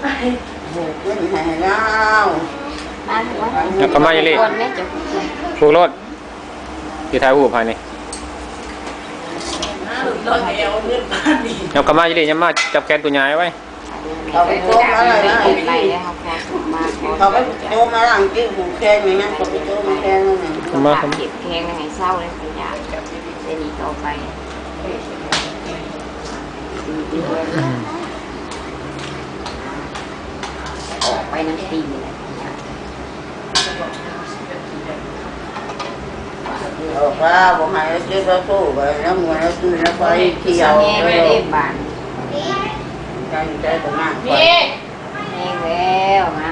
ໂອ້ ຂຶ້ນໃຫ້ລາວ ມາ ເອົາເຂົ້າມາອີ່ຫຼີ ກ່ອນແມ່ເຈົ້າ ຜູກໂລດ ຊິຖ່າຍຮູບໃຫ້ນີ້ ເອົາເຂົ້າມາອີ່ຫຼີ ຢ່າມາຈັບແຂນຕູ້ຍາຍໄວ້. ເຂົາໄປໂທມາແລ້ວນະ ເຂົາໄປໂທມາຫຼັງຈິ້ວຜູກແຂນແມ່ນຫຍັງ ເຂົາໄປໂທມາແຂນນັ້ນນະ ມາ ເຈັບແຂນໃຫ້ເຊົາເລີຍ ຢ່າເປັນອີກຕໍ່ໄປ ອອກໄປນຳຕີນນີ້ແຫຼະ. ບອກວ່າບໍ່ໃຫ້ເຈັບລະໂທ ໄປນຳຫົວລະຕື້ນະ ໄປທ່ຽວເດີ ໃຈ ໃຈຕົວນັ້ນ ແຮງແລ້ວນະ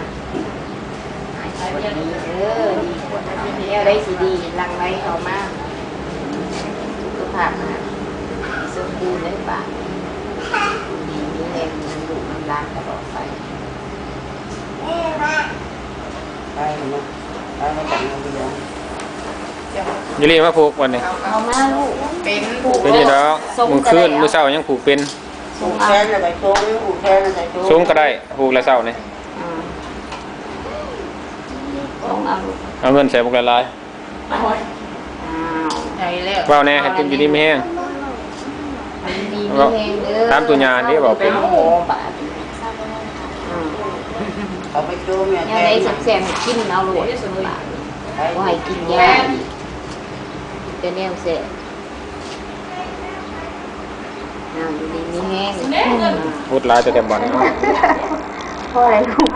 ໃຫ້ຄົນດີເດີ ດີກວ່າ ແນວໃດຊິດີ ຫຼັ່ງໄຫຼເຂົ້າມາ ສຸຂະພາບນະ ສົມບູນເດີ ບາດ ຢູ່ດີມີແຮງ ນຳລູກນຳຫຼານຕະຫຼອດໄປ. ໄປເນາະ ໄປມາຈາກໂຮງຮຽນ ຢູ່ນີ້ມາຜູກວັນນີ້ ເອົາມາລູກ ເປັນຜູກ ເປັນຢູ່ດອກ ມື້ຄືນມື້ເຊົ້າຍັງຜູກເປັນ ຜູກແຂນແລ້ວກໍຊົງ ຜູກແຂນແລ້ວກໍຊົງ ຊົງກໍໄດ້ ຜູກແລ້ວເຊົ້ານີ້ ອືມ ຊົງເອົາລູກ ເອົາເງິນໃສ່ບັກຫຼາຍໆ ອ້າວ ໃຫຍ່ແລ້ວ ເວົ້າແດ່ ໃຫ້ເພິ່ນຢູ່ດີມີແຮງ ຢູ່ດີມີແຮງເດີ ຖາມຕູ້ຍາເດ້ ເວົ້າເປັນ ໄປຫາໝໍບາດນີ້ ອືມ ເອົາໄປໂຈມແມ່ ແນວໃດແຊບໆ ໃຫ້ກິນເອົາໂລດ ບາດນີ້ ບໍ່ໃຫ້ກິນຢາອີກ ກິນແຕ່ແນວແຊບ ອ້າວ ຢູ່ດີມີແຮງ ອືມ ພຸດຫຼາຍແຕ່ແຕ່ບ່ອນ ພໍແລ້ວລູກ